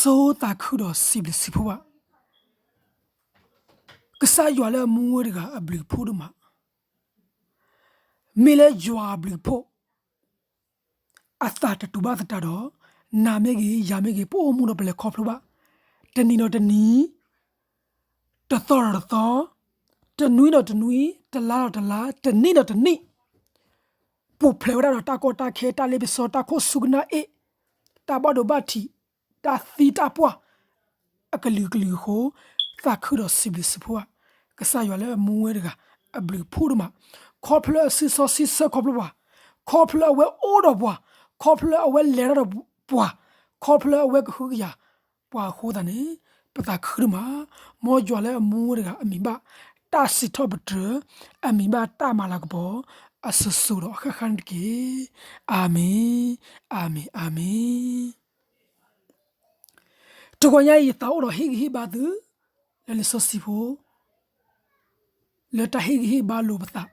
ဆိသးခုဒီးစံးဘျုးစံးဖှိၣ်ဘၣ် ကစၢ်ယွၤလၢအမူဝဲတဂၤအဘျုးအဖှိၣ်ဒိၣ်မး, မ့ၢ်လၢယွၤအဘျုးအဖှိၣ် အသးတတူာ်ဘၣ်သတးဒီး နၤမ့ၢ်ဂ့ၤ ယၤမ့ၢ်ဂ့ၤ ပအိၣ်မူဒီးပလဲၤခီဖျိဘၣ်, တနံၤဒီးတနံၤ, တသီဒီးတသီ, တနွံဒီးတနွံ, တလါဒီးတလါ, တနံၣ်ဒီးတနံၣ်, ပူၤဖျဲးဝဲဒၣ်ဒီးတၢ်ကီတၢ်ခဲ တၢ်လ့ပစီ တၢ်ခိၣ်ဆူကနၣ်အ့ၣ်, တၢ်ဘၣ်ဒိဘၣ်ထံး, တၢ်သံတၢ်ပှၢ် အကလုာ်ကလုာ်အဃိ, သးခုဒီးစံးဘျုးစံးဖှိၣ်ဧါ, ကစၢ်ယွၤလၢအမူဝဲတဂၤ အဘျုးအဖှိၣ်ဒိၣ်မး, ခီဖျိလၢအစုစီဆှံဆၢခီဖျိပှၤ, ခီဖျိလၢအဝဲအိၣ်ဒီးပှၤ, ခီဖျိလၢအဝဲလဲၤတၢ်ဒီးပှၤ, ခီဖျိလၢအဝဲကဟုကယာ်ပှၤအဃိသတးန့ၣ်, ပသးခုဒိၣ်မး, မ်ယွၤလၢအမူဝဲတဂၤအမံၤဘၣ် တၢ်စံးထီၣ်ပတြၢၤ, အမံၤဘၣ်တၢ်မၤလၤကပီၤ, အစိၤစိၤဒီးအဃၣ်ဃၣ်န့ၣ်တက့ၢ်. အၤမ့ၣ်, အၤမ့ၣ်, အၤမ့ၣ်. တဂီၤညါအံၤ ယသးအိၣ်ဒီးဟ့ၣ်ဂံၢ်ဟ့ၣ်ဘါသု လၢလံာ်စီဆှံဖိ လၢတၢ်ဟ့ၣ်ဂံၢ်ဟ့ၣ်ဘါလိာ်ပသး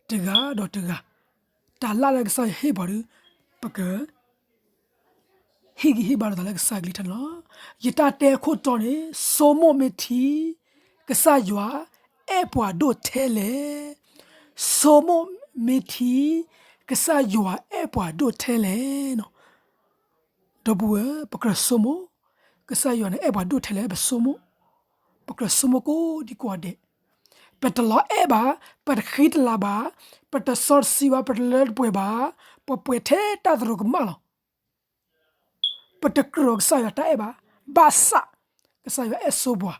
တဂၤဒီးတဂၤ, တၢ်လၢ်လၢကစၢ်ယွၤဟ့ၣ်ပှၤဒီး ပက ဟ့ၣ်ဂံၢ်ဟ့ၣ်ဘါလိာ်သးလၢကစၢ်ကလုၢ်ကထါန့ၣ်လီၤ. ယတၢ်တဲခိၣ်တီန့ၣ် ဆိကမိၣ်မ့ၢ်ထံ ကစၢ်ယွၤအဲၣ်ပှၤဒိၣ်ထဲလဲၣ်. ဆိကမိၣ်မ့ၢ်ထံ ကစၢ်ယွၤအဲၣ်ပှၤဒိၣ်ထဲလဲၣ်. ဒီပုၢ်ဝဲၢ် ပကြၢးဆိကမိၣ် ကစၢ်ယွၤန့ၣ်အဲၣ်ပှၤဒိၣ်ထဲလဲၣ် ပဆိကမိၣ်, ပကြၢးဆိကမိၣ်ကိးဒံကိးဂၤဒဲး, ပတလီၤအဲၣ်ဘၣ်, ပတဃံတလၤဘၣ်, ပတစီတဆှံဘၣ်, ပတလၢတပှဲၤဘၣ်, ပပှဲၤထဲတၢ်သရူးကမၣ်လီၤ. ပတကြၢးကစၢ်ယွၤတၢ်အဲၣ်ဘၣ်, ဘၣ်ဆၣ် ကစၢ်ယွၤအဲၣ်ဆိပှၤ,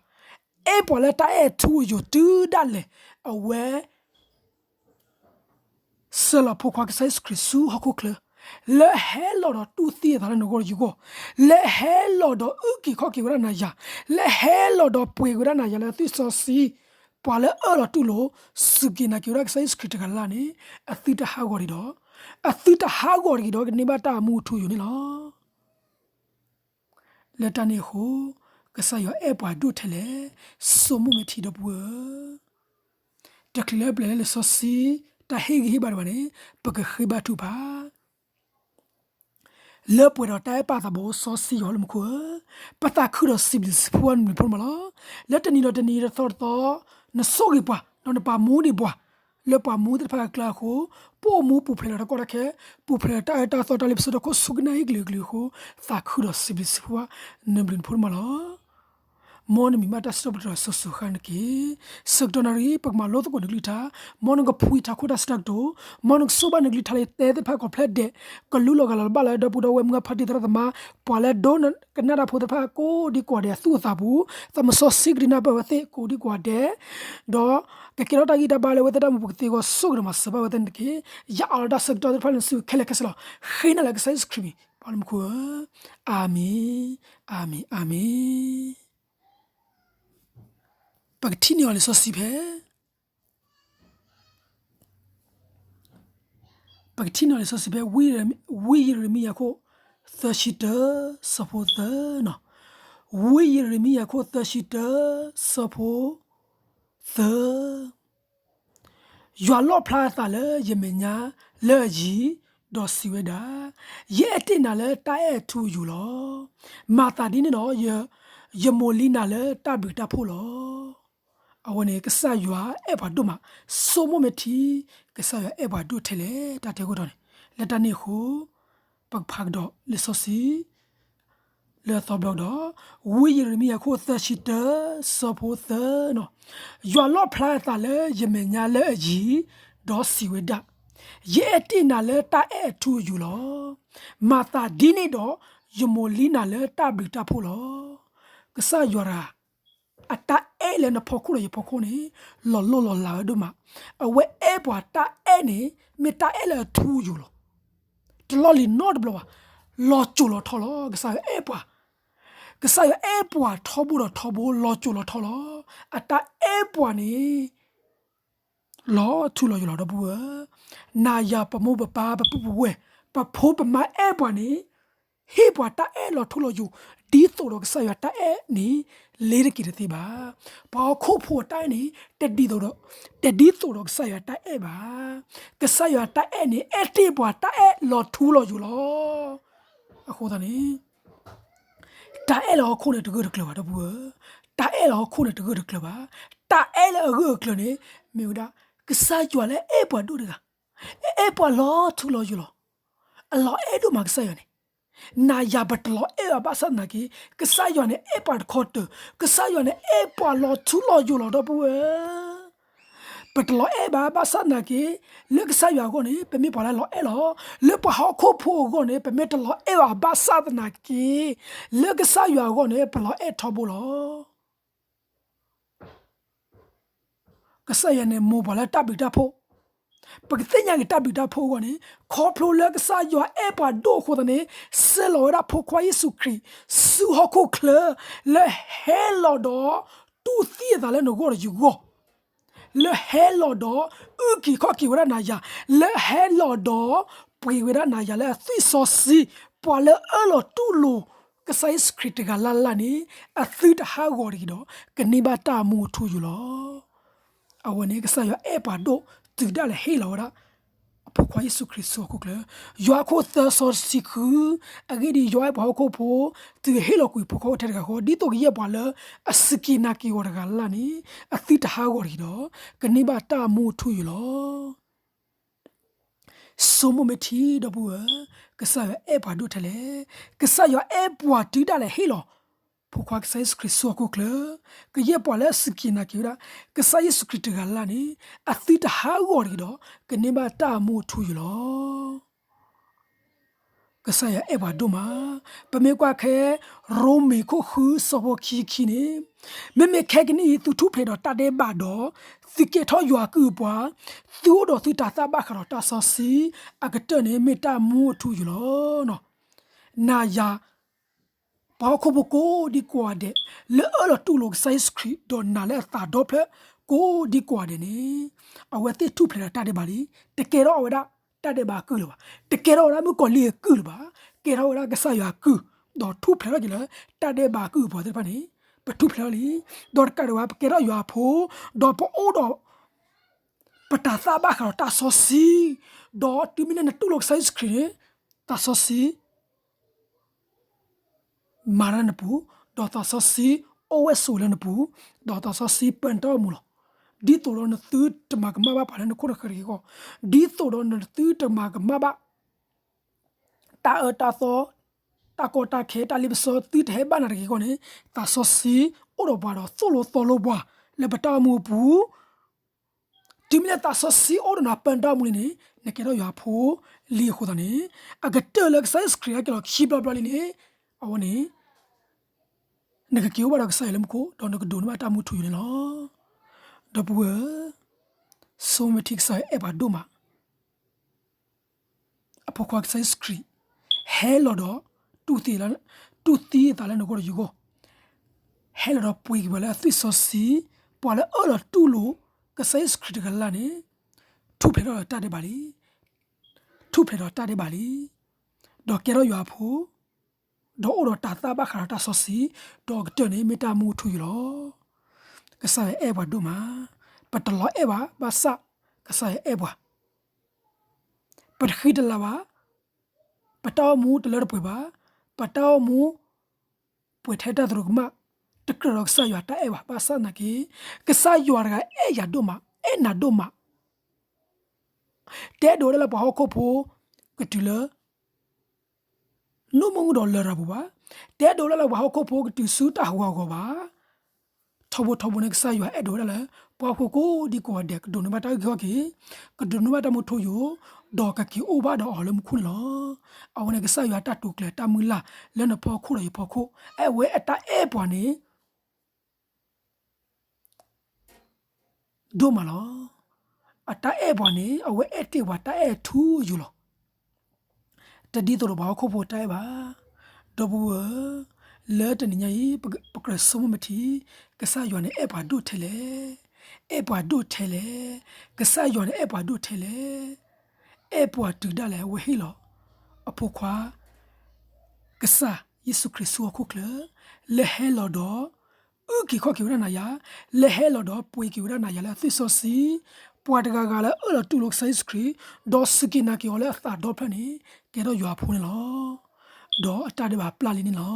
အဲၣ်ပှၤလၢတၢ်အဲၣ်ထူအယိာ်တုၤဒၣ်လဲာ်, အဝဲ ဆှၢလီၤဖိခွါကစၢ်ယ့ၣ်ၡူးခရံာ်ဆူဟီၣ်ခိၣ်ချၢ, လၢဟဲလီၤဒီးတူၢ်သံအသးလၢနဂီၢ်ဒီးယဂီၢ်, လၢဟဲလီၤဒီးအုၣ်က့ၤခီၣ်က့ၤဝဲဒၣ်နၤယၤ, လၢဟဲလီၤဒီးပှ့ၤက့ၤဝဲဒၣ်နၤယၤလၢအသွံၣ်စီဆှံ, ပှၤလၢအၢၣ်လီၤတူၢ်လိာ် စူၢ်က့ၤနာ်က့ၤဝဲဒၣ်ကစၢ်ယ့ၣ်ၡူးခရံာ်တဂၤလၢ်လၢ်န့ၣ်, အသုတဟးဂီၤဒံးဒီး, အသုတဟးဂီၤတဂ့ၤဒီး ကန့ၢ်ဘၣ်တၢ်အမူအထူအယိာ်န့ၣ်လီၤ. လၢတၢ်န့ၣ်အဃိ, ကစၢ်ယွၤအဲၣ်ပှၤဒိၣ်ထဲလဲၣ်, ဆိကမိၣ်မ့ၢ်ထံဒီပုၢ်ဝဲၢ်ဧၢ, တချုးလၢပလဲၤလၢလံာ်စီဆှံ တၢ်ဟ့ၣ်ဂံၢ်ဟ့ၣ်ဘါတဖၣ်န့ၣ် ပကဃ့ဘါထုကဖၣ် လၢပှဲၤဒီးတၢ်အဲၣ်ပာ်သးဘိစီဆှံယွၤလၢမူခိၣ်ဧၢ, ပသးခုဒီးစံးဘျုးစံးဖှိၣ်နဘျုးဖိန့ၣ်မးလီၤ. လၢတနံၤဒီးတနံၤတသီတသီ, နဆိၣ်ဂ့ၤပှၤ, ဒီးနပာ်မူဒံးပှၤ, လၢပှၤမူသ့ၣ်တဖၣ်အကျါအဃိ, ပအိၣ်မူပူၤဖျဲးလီၤတၢ်ကီတၢ်ခဲ, ပူၤဖျဲးလီၤတၢ်အၢတၢ်သီတၢ်လ့ပစီတၢ်ခိၣ်ဆူကနၣ်အ့ၣ်ကလုာ်ကလုာ်အဃိ, သးခုဒီးစံးဘျုးစံးဖှိၣ်နဘျုးနဖှိၣ်န့ၣ်မးလီၤ. မ်နမံၤဘၣ်တၢ်စံးထီၣ်ပတြၢၤစိၤစိၤဃၣ်ဃၣ်န့ၣ်တက့ၢ်. ဆၢကတီၢ်နၣ်ရံၣ် ပကမၤလိသကိးနကလုၢ်ကထါ, မ်နကဖှံထးခိၣ်တၢ်စံးတၢ်ကတိၤ, မ်နကဆိၣ်ဘၣ်နကလုၢ်ကထါလၢယတဲသ့ၣ်တဖၣ်ကိးဖျၢၣ်ဒဲး, ကလူလီၤဂာ်လီၤဘၣ်လၢဒီပုၢ်ဒီဝဲၢ်မုၢ်ဂၢ်ဖါတံၢ်သရၣ်သမါ, ပှၤလၢဒိကနၣ်တၢ်ဖိသ့ၣ်တဖၣ်ကိးဒံကိးဂၤဒဲးအသူၣ်အသးပူၤ, သးစီဆှံကဒုးနၢ်ပၢၢ်ဝဲသ့ၣ်ကိးဒံကိးဂၤဒဲး, ဒီးကကဲထီၣ်တၢ်ဂံၢ်တၢ်ဘါလၢအဝဲသ့ၣ်တၢ်မူပူၤကသ့အဂီၢ် ဆိၣ်ဂ့ၤဒီးမၤစၢၤဘၣ်ဝဲသ့ၣ်န့ၣ်တက့ၢ်. ယအးလီၤတၢ်ဆၢကတီၢ်သ့ၣ်တဖၣ်လၢနစုခဲလၢာ်ခဲဆ့လီၤ. ဃ့နၤလၢကစၢ်ယ့ၣ်ၡူးခရံာ်မံၤ, ပၢ်လၢမူခိၣ်ဧၢ, အၤမ့ၣ်, အၤမ့ၣ်, အၤမ့ၣ်. ပကထံၣ်န့ၢ်အီၤလံာ်စီဆှံဖဲ ပကထံၣ်န့ၢ်အီၤလံာ်စီဆှံဖဲ ဝံယရမံယၤခိၣ် သၢဆံတၢ ဆၢဖိသၢ, ဝံယရမံယၤခိၣ် သၢဆံတၢ ဆၢဖိသၢ. ယွၤလီၣ်ဖျါအသးလၢယမဲာ်ညါလၢအယံၤ, ဒီးစံးဝဲဒၣ်, ယအဲၣ်တ့ၢ်နၤလၢတၢ်အဲၣ်အထူအယိာ်လီၤ. မၤသးဒ်န့ၣ်ဒီး, ယမိာ်လံနၤလၢတၢ်ဘျုးတၢ်ဖှိၣ်လီၤ. အဝဲန့ၣ် ကစၢ်ယွၤအဲၣ်ပှၤဒိၣ်မး, ဆိကမိၣ်မ့ၢ်ထံ, ကစၢ်ယွၤအဲၣ်ပှၤဒိၣ်ထဲလဲၣ် တၢ်တဲခိၣ်တီန့ၣ်. လၢတၢ်န့ၣ်အဃိ, ပကဖးကဒီးလံာ်စီဆှံ လၢအသီတဘျီကဒီး, ဝံယရမံယၤခိၣ် သၢဆံတၢ ဆၢဖိသၢ, ယွၤလီၣ်ဖျါအသးလၢယမဲာ်ညါလၢအယံၤ, ဒီးစံးဝဲဒၣ်, ယအဲၣ်တ့ၢ်နၤလၢတၢ်အဲၣ်အထူအယိာ်လီၤ. မၤသးဒ်န့ၣ်ဒီး, ယမိာ်လံနၤလၢတၢ်ဘျုးတၢ်ဖှိၣ်လီၤ. ကစၢ်ယွၤတဂၤ အတၢ်အဲၣ်လၢနဖီခိၣ်ဒီးယဖီခိၣ်န့ၣ် လီၤလိၢ်လီၤလးဝဲဒိၣ်မး. အဝဲအဲၣ်ပှၤတၢ်အဲၣ်န့ၣ် မ့ၢ်တၢ်အဲၣ်လၢအထူအယိာ်လီၤ. တလီၢ်လံၤနီတဘျီဘၣ်, လီၤစိၤလီၤထီလီၤ. ကစၢ်ယွၤအဲၣ်ပှၤ, ကစၢ်ယွၤအဲၣ်ပှၤထီဘိဒီးထီဘိ လီၤစိၤလီၤထီလီၤ. အတၢ်အဲၣ်ပှၤန့ၣ် လီၤထူလီၤယိာ်လီၤ ဒီပုၢ်ဝဲၢ်. နၤယၤ ပမိၢ်ပပၢ် ပပုၢ်ပဝဲၢ် ပဖိပမါအဲၣ်ပှၤန့ၣ် ဟ့ၣ်ပှၤတၢ်အဲၣ်လီၤထူလီၤယိာ် ဒ်သိးဒီးကစၢ်ယွၤတၢ်အဲၣ်န့ၣ် လ့ၤတက့ၤတသ့ဘၣ်. ပှၤဟီၣ်ခိၣ်ဖိအတၢ်အဲၣ်န့ၣ် တဒ်သိးဒီး, တဒ်သိးဒီးကစၢ်ယွၤတၢ်အဲၣ်ဘၣ်. ကစၢ်ယွၤတၢ်အဲၣ်န့ၣ် အဲၣ်တ့ၢ်ပှၤတၢ်အဲၣ်လီၤထူလီၤယိာ်လီၤ. အဃိသတးန့ၣ် တၢ်အဲၣ်လၢဟီၣ်ခိၣ်န့ၣ်တဂၢၢ်တကျၢၤဘၣ် ဒီပုၢ်ဝဲၢ်, တၢ်အဲၣ်လၢဟီၣ်ခိၣ်န့ၣ်တဂၢၢ်တကျၢၤဘၣ်. တၢ်အဲၣ်လၢအဂၢၢ်အကျၢၤန့ၣ် မ့ၢ်ဝဲဒၣ် ကစၢ်ယွၤလၢအဲၣ်ပှၤဒိၣ်တဂၤ, အဲၣ်ပှၤလီၤထူလီၤယိာ်လီၤ. အလီၤအဲၣ်ဒိၣ်မးကစၢ်ယွၤန့ၣ်. နၤယၤပတလီၤအဲၣ်ဘၣ်ဘၣ်ဆၣ်သနာ်က့ ကစၢ်ယွၤန့ၣ်အဲၣ်ပှၤတခီတၢၤ, ကစၢ်ယွၤန့ၣ်အဲၣ်ပှၤလီၤထူလီၤယိာ်လီၤ ဒီပုၢ်ဝဲၢ်. ပတလီၤအဲၣ်ဘၣ်ဘၣ်ဆၣ်သနာ်က့ လၢကစၢ်ယွၤအဂီၢ်န့ၣ် ပမ့ၢ်ပှၤလၢလီၤအဲၣ်လီၤ. လၢပှၤဟီၣ်ခိၣ်ဖိအဂီၢ်န့ၣ် ပမ့ၢ်တလီၤအဲၣ်ဘၣ်ဘၣ်ဆၣ်သနာ်က့ လၢကစၢ်ယွၤအဂီၢ်န့ၣ် ပလီၤအဲၣ်ထီဘိလီၤ. ကစၢ်ယွၤန့ၣ်မိၢ်ပှၤလၢတၢ်ဘျုးတၢ်ဖှိၣ်, ပကသ့ၣ်ညါက့ၤတၢ်ဘျုးတၢ်ဖှိၣ်အဂီၢ်န့ၣ် ခီဖျိလၢကစၢ်ယွၤအဲၣ်ပှၤဒိၣ်အဃိသတးန့ၣ် ဆှၢလီၤဝဲဒၣ်ဖိခွါယ့ၣ်ၡူးခရံာ် ဆူဟီၣ်ခိၣ်ချၢ လၢဟဲလီၤဒီး တူၢ်သံအသးလၢနဂီၢ်ဒီးယဂီၢ် လၢဟဲလီၤဒီး အုၣ်က့ၤခီၣ်က့ၤဝဲဒၣ်နၤယၤ, လၢဟဲလီၤဒီး ပှ့ၤဝဲဒၣ်နၤယၤလၢအသွံၣ်စီဆှံ, ပှၤလၢအၢၣ်လီၤတူၢ်လိာ် ကစၢ်ယ့ၣ်ၡူးခရံာ်တဂၤလၢ်လၢ်န့ၣ် အသုတဟးဂီၤတဂ့ၤဒီး ကန့ၢ်ဘၣ်တၢ်မူအထူအယိာ်လီၤ. အဝဲန့ၣ်ကစၢ်ယွၤအဲၣ်ပှၤဒိၣ်တုၤဒၣ်လဲာ်ဟ့ၣ်လီၤဝဲဒၣ် အဖိခွါယ့ၣ်ၡူးခရံာ်ဆူဟီၣ်ခိၣ်ချၢ, ယိၤဟၣ်ခိၣ်သၢစီဆံဃု, အဂ့ၢ်ဒ်အံၤ ယွၤအဲၣ်ပှၤဟီၣ်ခိၣ်ဖိ တုၤဟ့ၣ်လီၤကွံာ်ဖိခွါအိၣ်ထဲတဂၤဃီ, ဒ်သိးကယဲၢ်ပှၤလၢအစူၢ်က့ၤနာ်က့ၤအီၤတဂၤလၢ်လၢ်န့ၣ် အသုတဟးဂီၤတဂ့ၤဒီး ကန့ၢ်ဘၣ်တၢ်မူအထူအယိာ်လီၤ. ဆိကမိၣ်မ့ၢ်ထံ ဒီပုၢ်ဝဲၢ်, ကစၢ်ယွၤအဲၣ်ပှၤဒိၣ်ထဲလဲၣ်. ကစၢ်ယွၤအဲၣ်ပှၤတုၤဒၣ်လဲာ်ဟ့ၣ်လီၤ ဖိခွါကစၢ်ယ့ၣ်ၡူးခရံာ်ဆူဟီၣ်ခိၣ်ချၢ, ကယဲၢ်ပှၤလၢအစူၢ်က့ၤနာ်က့ၤဝဲဒၣ် ကစၢ်ယ့ၣ်ၡူးခရံာ်တဂၤလၢ်လၢ်န့ၣ် အသုတဟးဂီၤတဂ့ၤဒီး ကန့ၢ်ဘၣ်တၢ်မူအထူအယိာ်လီၤ. ကစၢ်ယွၤအဲၣ်ပှၤဒိၣ်မး. ပမ့ၢ်ကွၢ်ခဲ ရိမ့ၤခိၣ်ဃု ဆၢဖိခံဆံခံန့ၣ်, မ့မ့ၢ်ခဲကနံၣ်အံၤ သုထူၣ်ဖျဲးဒီးတၢ်ဒဲးဘးဒီး သုကဲထီၣ်ယွၤအကုၢ်အပှၤ, သုအိၣ်ဒီးသုတၤသၣ်ဘၣ်ဃးဒီးတၢ်စီဆှံ, အကတၢၢ်န့ၣ်မ့ၢ်တၢ်မူအထူအယိာ်လီၤ. နၤယၤ ပှၤဟီၣ်ခိၣ်ဖိကိးဒံကိးဂၤဒဲး လၢအၢၣ်လီၤတူၢ်လိာ်ကစၢ်ယ့ၣ်ၡူးခရံာ် ဒီးနာ်လၢအသးဒီဖျၢၣ် ကိးဒံကိးဂၤဒဲးန့ၣ်, အဝဲသ့ၣ်ထူၣ်ဖျဲးဒီးတၢ်ဒဲးဘးလံ. တကဲထီၣ်ဝဲဒၣ် တၢ်ဒဲးဘးအကုၢ်လၢၤဘၣ်. တကဲထီၣ်ဝဲဒၣ်မုၣ်ကီၤလံၢ်အကုၢ်လၢၤဘၣ်. ကဲထီၣ်ဝဲဒၣ်ကစၢ်ယွၤအကုၢ်, ဒီးထူၣ်ဖျဲးထီၣ်က့ၤလၢ တၢ်ဒဲးဘးအကုၢ်အပှၤသ့ၣ်တဖၣ်န့ၣ် ပထူၣ်ဖျဲးထီၣ်လံ. ဒီးတကးဒံးဘၣ် ပကဲထီၣ်ယွၤအဖိ, ဒီးပအိၣ်ဒီး ပတၤသၣ်ဘၣ်ဃးဒီးတၢ်စီဆှံ, ဒီးတုၤမ့ၢ်လၢနတူၢ်လိာ်ကစၢ်ယ့ၣ်ၡူးခရံာ်န့ၣ်, တၢ်စီဆှံ မၤလၢနပူၤ, ဒီးတၢ်စီဆှံအိၣ်ဝဲဆိးဝဲလၢနပူၤ, ဒီးတၢ်စီဆှံပၢနတၢ်အိၣ်မူလီၤ. ဒ်သိးဒီးနသုတမၤကမၣ်ဘၣ်ပှၤလၢနခိၣ်နဃၢၤတဂ့ၤအဂီၢ်, ဒ်သိးဒီးနသုတမၤကမၣ်ဘၣ် တၢ်အၢတၢ်သီ, တၢ်ကီတၢ်ခဲ, တၢ်လ့ပစီသုတဟဲဘၣ်နၤတဂ့ၤအဂီၢ်န့ၣ်, တၢ်စီဆှံအိၣ်ဒီးပှၤဒီးသိၣ်လိသီလိပှၤ လၢပတၢ်အိၣ်မူအပူၤ, တုၤမ့ၢ်လၢတၢ်စီဆှံအိၣ်ဒီးနၤပၢနတၢ်အိၣ်မူလံန့ၣ်, နကဲထီၣ်ယွၤအဖိလံအဃိသတးန့ၣ်, အကတၢၢ်လၢကစၢ်ယ့ၣ်ၡူးခရံာ်အက့ၤလီၤခံဘျီဘျီလံန့ၣ်, အဝဲန့ၣ် နကက့ၤအိၣ်ဘၣ်ဒီးကစၢ်ယွၤလၢမူခိၣ်, ဒီးနကဒိးန့ၢ်ဘၣ်တၢ်မူထူယိာ်န့ၣ်လီၤ. ဒီပုၢ်ဝဲၢ်, ဆိကမိၣ်ထံကစၢ်ယွၤအဲၣ်ပှၤဒိၣ်မး, အဖိခွါကစၢ်ယ့ၣ်ၡူးခရံာ် ဟဲလီၤဒီး တူၢ်သံအသးလၢနဂီၢ်ဒီးယဂီၢ်, ဟဲလီၤဒီးပှ့ၤက့ၤပှၤလၢအသွံၣ်စီဆှံ, ပှၤလၢအၢၣ်လီၤတူၢ်လိာ် ကစၢ်ယ့ၣ်ၡူးခရံာ်တဂၤလၢ်လၢ်န့ၣ်, ထူၣ်ဖျဲးထီၣ်ဒီးတၢ်ဒဲးဘးလံ, ထူၣ်ဖျဲးဒီးတၢ်ဒဲးဘးလံ, ဒီးကဲထီၣ်ယွၤအဖိ ဒီးအိၣ်ဒီးတၤသၣ်ဘၣ်ဃးဒီးတၢ်စီဆှံ, ဒီးအကတၢၢ်န့ၣ်မ့ၢ်တၢ်မူအထူအယိာ်လီၤ. ကစၢ်ယွၤအဲၣ်ပှၤဒိၣ်မး, ပတလီၤအဲၣ်ဘၣ်, ဘၣ်ဆၣ်ကစၢ်ယွၤအဲၣ်ပှၤ, ပတဃံတလၤဘၣ်, ပတၢ်အိၣ်မူတလၢတပှဲၤဘၣ်, ပတၢ်အိၣ်မူ ပှဲၤထဲတၢ်သရူးကမၣ်, တကြၢးဒီးကစၢ်ယွၤတၢ်အဲၣ်ဘၣ်, ဘၣ်ဆၣ်သနာ်က့ ကစၢ်ယွၤတဂၤအဲၣ်ယၤဒိၣ်မး, အဲၣ်နၤဒိၣ်မး, တအဲၣ်ဒိးဝဲဒၣ်လၢပှၤဟီၣ်ခိၣ်ဖိ ကတုၤလၢ နိၣ်မုၢ်ဒီးလရာ်ပူၤဘၣ်, တအဲၣ်ဒိးဝဲဒၣ်လၢပှၤဟီၣ်ခိၣ်ဖိကတုၤဆူတၢ်ဟးဂူာ်ဟးဂီၤဘၣ်. ထီဘိထီဘိန့ၣ် ကစၢ်ယွၤအဲၣ်ဒိးဝဲဒၣ်လၢ ပှၤဟီၣ်ခိၣ်ဖိကိးဒံကိးဂၤဒဲး ကဒိးန့ၢ်ဘၣ်တၢ်အုၣ်က့ၤခီၣ်က့ၤ, ကဒိးန့ၢ်ဘၣ်တၢ်မူထူယိာ်, ဒီးကက့ၤအိၣ်ဘၣ်ဒီးအီၤလၢမူခိၣ်န့ၣ်လီၤ. အဝဲန့ၣ်ကစၢ်ယွၤတၢ်တိာ်ကျဲၤတၢ်မုၢ်လၢ်လၢနဖီခိၣ်ဒီးယဖီခိၣ်, အဝဲအတၢ်အဲၣ်ပှၤန့ၣ် ဒိၣ်မးလီၤ. အတၢ်အဲၣ်ပှၤန့ၣ် အဝဲအဲၣ်တ့ၢ်ပှၤတၢ်အဲၣ်ထူယိာ်လီၤ. တဒ်သိးဒီးပှၤဟီၣ်ခိၣ်ဖိတၢ်အဲၣ်ဘၣ်. ဒီပုၢ်ဝဲၢ်, လၢတနံၤညါအံၤ ပကြၢးဆိကမိၣ်မ့ၢ်ထံ, ကစၢ်ယွၤန့ၣ်အဲၣ်ပှၤဒိၣ်ထဲလဲၣ်, အဲၣ်ပှၤဒိၣ်ထဲလဲၣ်, ကစၢ်ယွၤန့ၣ်အဲၣ်ပှၤဒိၣ်ထဲလဲၣ်, အဲၣ်ပှၤတုၤဒၣ်လဲာ်အဝဲဟ့ၣ်လီၤ အဖိခွါ ကစၢ်ယ့ၣ်ၡူးခရံာ်ဆူဟီၣ်ခိၣ်ချၢ, လၢဟဲလီၤဒီး အုၣ်က့ၤခီၣ်က့ၤဝဲဒၣ်နၤယၤ, လၢဟဲလီၤဒီးပှ့ၤက့ၤဝဲဒၣ်နၤယၤလၢအသွံၣ်စီဆှံ, ပှၤတဂၤဂၤလၢအၢၣ်လီၤတူၢ်လိာ်ကစၢ်ယ့ၣ်ၡူးခရံာ်, ဒီးစူၢ်က့ၤနာ်က့ၤအီၤလၢအသးဒီဖျၢၣ်န့ၣ်, ကဲထီၣ်ယွၤအဖိန့ၣ်လီၤ. ဒီးအတၢ်ဒဲးဘးပျၢ်လံန့ၣ်လီၤ.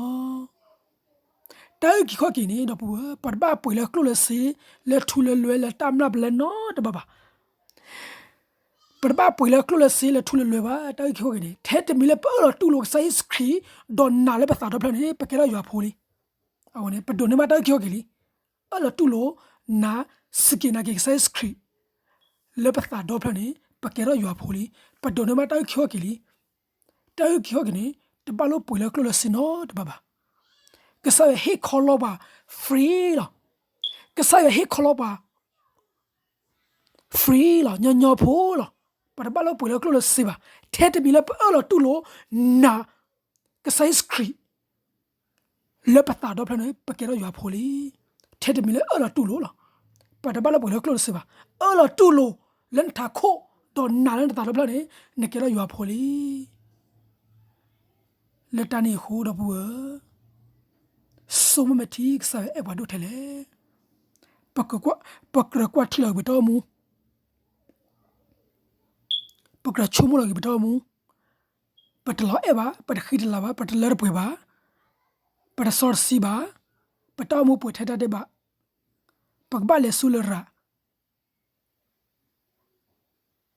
တၢ်အုၣ်က့ၤခီၣ်က့ၤန့ၣ် ဒီပုၢ်ဝဲၢ် ပတဘၣ်ပှ့ၤလၢကျိၣ်လၢစ့ လၢထူလၢလွဲၢ် လၢတၢ်မျၢ်ပလဲနီတဘျီဘၣ်. ပတဘၣ်ပှ့ၤလၢကျိၣ်လၢစ့လၢထူလၢလွဲၢ်ဘၣ်. တၢ်အုၣ်က့ၤခီၣ်က့ၤန့ၣ် ထဲတမံၤလၢပအၢၣ်လီၤတူၢ်လိာ်ကစၢ်ယ့ၣ်ၡူးခရံာ် ဒီးနာ်လၢပသးဒီဖျၢၣ်န့ၣ် ပကဲထီၣ်ယွၤဖိလံ. အဝဲန့ၣ် ပဒိးန့ၢ်ဘၣ်တၢ်အုၣ်က့ၤခီၣ်က့ၤလံ. အၢၣ်လီၤတူၢ်လိာ် နာ် စူၢ်က့ၤနာ်က့ၤကစၢ်ယ့ၣ်ၡူးခရံာ် လၢပသးဒီဖျၢၣ်န့ၣ် ပကဲထီၣ်ယွၤဖိလံ. ပဒိးန့ၢ်ဘၣ်တၢ်အုၣ်က့ၤခီၣ်က့ၤလံ. တၢ်အုၣ်က့ၤခီၣ်က့ၤန့ၣ် တဘၣ်လိၣ်ပှ့ၤလၢကျိၣ်လၢစ့နီတဘျီဘၣ်. ကစၢ်ယွၤဟ့ၣ်ခီလီၤပှၤ free လီၤ. ကစၢ်ယွၤဟ့ၣ်ခီလီၤပှၤ free လီၤ, ညီညီဖိလီၤ. ပတဘၣ်လိၣ်ပှ့ၤလၢကျိၣ်လၢစ့ဘၣ်. ထဲတမံၤလၢပအၢၣ်လီၤတူၢ်လိာ် နာ် ကစၢ်ယ့ၣ်ၡူးခရံာ် လၢပသးဒီဖျၢၣ်န့ၣ် ပကဲထီၣ်ယွၤဖိလံ. ထဲတမံၤလၢအၢၣ်လီၤတူၢ်လိာ်လီၤ. ပတဘၣ်လိၣ်ပှ့ၤလၢကျိၣ်လၢစ့ဘၣ်. အၢၣ်လီၤတူၢ်လိာ်လၢနထးခိၣ် ဒီးနာ်လၢနသးဒီဖျၢၣ်န့ၣ် နကဲထီၣ်ယွၤဖိလံ. လၢတၢ်န့ၣ်အဃိ ဒီပုၢ်ဝဲၢ် ဆိကမိၣ်မဲာ်ထံ ကစၢ်ယွၤအဲၣ်ပှၤဒိၣ်ထဲလဲၣ်. ပကြၢးကွၢ်ထံလီၤက့ၤပတၢ်အိၣ်မူ, ပကြၢးဆိကမိၣ်လီၤက့ၤပတၢ်အိၣ်မူ, ပတလီၤအဲၣ်ဘၣ်, ပတဃံတလၤဘၣ်, ပတလၢတပှဲၤဘၣ်, ပတစီတဆှံဘၣ်, ပတၢ်အိၣ်မူပှဲၤထဲတၢ်ဒဲးဘး, ပကဘၣ်လဲၤဆူလရာ်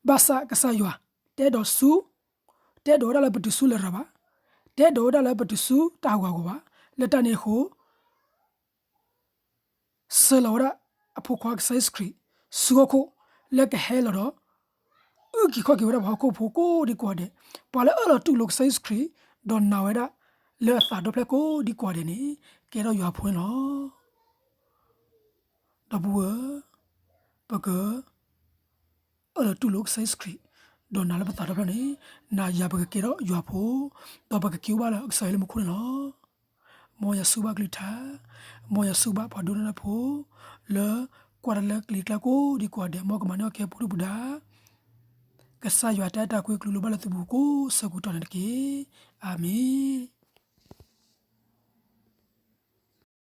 ဘၣ်ဆၣ်ကစၢ်ယွၤ တအဲၣ်ဒိးဆူ, တအဲၣ်ဒိးဝဲဒၣ်လၢပတုၤဆူလရာ်ဘၣ်, တအဲၣ်ဒိးဝဲဒၣ်လၢပတုၤဆူတၢ်ဟးဂူာ်ဟးဂီၤဘၣ်. လၢတၢ်န့ၣ်အဃိ ဆှၢလီၤဝဲဒၣ်အဖိခွါကစၢ်ယ့ၣ်ၡူးခရံာ် ဆူဟီၣ်ခိၣ် လၢကဟဲလီၤဒီး အုၣ်က့ၤခီၣ်က့ၤဝဲဒၣ်ပှၤဟီၣ်ခိၣ်ဖိကိးဒံကိးဂၤဒဲး, ပှၤလၢအၢၣ်လီၤတူၢ်လိာ်ကစၢ်ယ့ၣ်ၡူးခရံာ် ဒီးနာ်ဝဲဒၣ်လၢအသးဒီဖျၢၣ်ကိးဒံကိးဂၤဒဲးန့ၣ် ကဲထီၣ်ယွၤဖိန့ၣ်လီၤ. ဒီပုၢ်ဝဲၢ်, ပက အၢၣ်လီၤတူၢ်လိာ်ကစၢ်ယ့ၣ်ၡူးခရံာ် ဒီးနာ်လၢပသးဒီဖျၢၣ်န့ၣ် နၤယၤပကကဲထီၣ်ယွၤဖိ, ဒီးပကက့ၤအိၣ်ဘၣ်လၢကစၢ်ယွၤလၢမူခိၣ်န့ၣ်လီၤ. မ်ယွၤဆိၣ်ဂ့ၤဘၣ်ကလုၢ်ကထါ, မ်ယွၤဆိၣ်ဂ့ၤဘၣ်ပှၤဒိကနၣ်တၢ်ဖိ လၢကွၢ်တၢ်လၢကလံၤကျါကိးဒံကိးဂၤဒဲး, မ်ကမၤန့ၢ်အီၣ်ကဲပူၤဒုၣ်ပူၤဒါ ကစၢ်ယွၤတၢ်အဲၣ်တၢ်ကွံကလူးလိၣ်ဘၣ်လၢသုပူၤကိးဆၢကတီၢ်န့ၣ်တက့ၢ်. အၤမ့ၣ်.